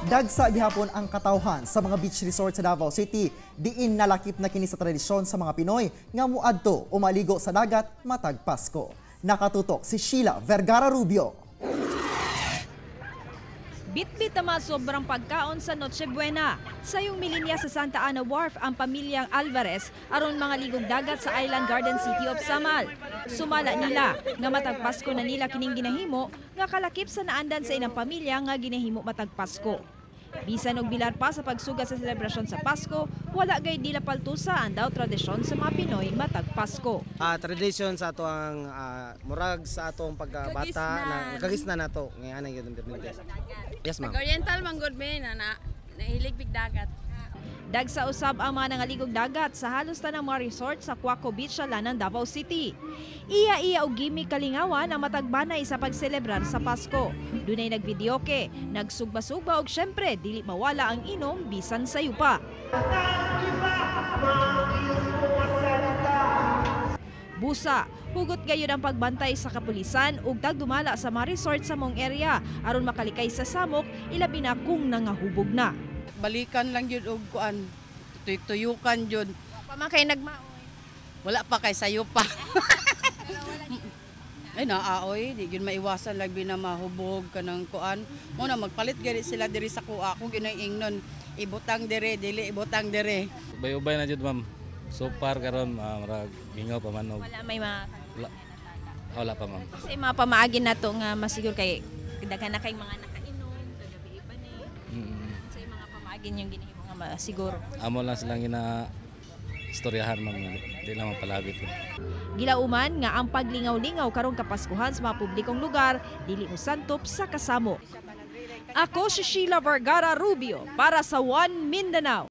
Dagsa gihapon ang katawhan sa mga beach resort sa Davao City. Diin nalakip na kini sa tradisyon sa mga Pinoy nga muadto o maligo sa dagat matag Pasko. Nakatutok si Sheila Vergara Rubio. Bitbit na mga sobrang pagkaon sa Noche Buena. Sayong milinya sa Santa Ana Wharf ang pamilyang Alvarez aron mga ligog dagat sa Island Garden City of Samal. Sumala nila nga matag Pasko na nila kining ginahimo nga kalakip sa naandan sa ilang pamilya nga ginahimo matag Pasko. Bisan og bilar pa sa pagsugat sa selebrasyon sa Pasko, wala gay nila paltusa ang daw tradisyon sa mga Pinoy matag Pasko. Tradition sa ato ang murag sa atong pagkabata na kagisna nato ngayon ang gyud. Yes, ma'am. Oriental man gud me na na nahilig big dagat. Dagsa usab ang mga nangaligog dagat sa halos tanang mga resort sa Cuaco Beach sa Lanang, Davao City. Iya-iya og gimmick kalingawan ang matagbanay sa pagselebrar sa Pasko. Dunay nagvideoke, nagsugba-sugba og syempre dili mawala ang inom bisan sayo pa. Busa, hugot gayon ang pagbantay sa kapulisan ug tagdumala sa mga resort sa mong area aron makalikay sa samok, ilabi na kung nangahubog na. Balikan lang yun og kuan, tuyok-tuyukan yun. Pa man kay nagmaoy. Wala pa kay sayo pa. Ay naaoy, di gyud maiwasan lang na mahubog kanang kuan. Mo na magpalit gani sila diri sa kuha ko ginay ingnon. Ibutang dire, dili ibutang dire. Ubay-ubay na jud, ma'am. So far karon murag mingaw pa man og Wala may mga wala, wala pa, ma'am. Kasi mga pamaagi na to nga masiguro kay daghan na kay mga nakainom kagabi pa ni. Sa mga pamaagi yung ginahimo nga masiguro. Amo lang silang gina istoryahan, ma'am, nga di lang mapalabit. Gilauman nga ang paglingaw-lingaw karong Kapaskuhan sa mga publikong lugar dili mosantop sa kasamo. Ako si Sheila Vergara Rubio para sa One Mindanao.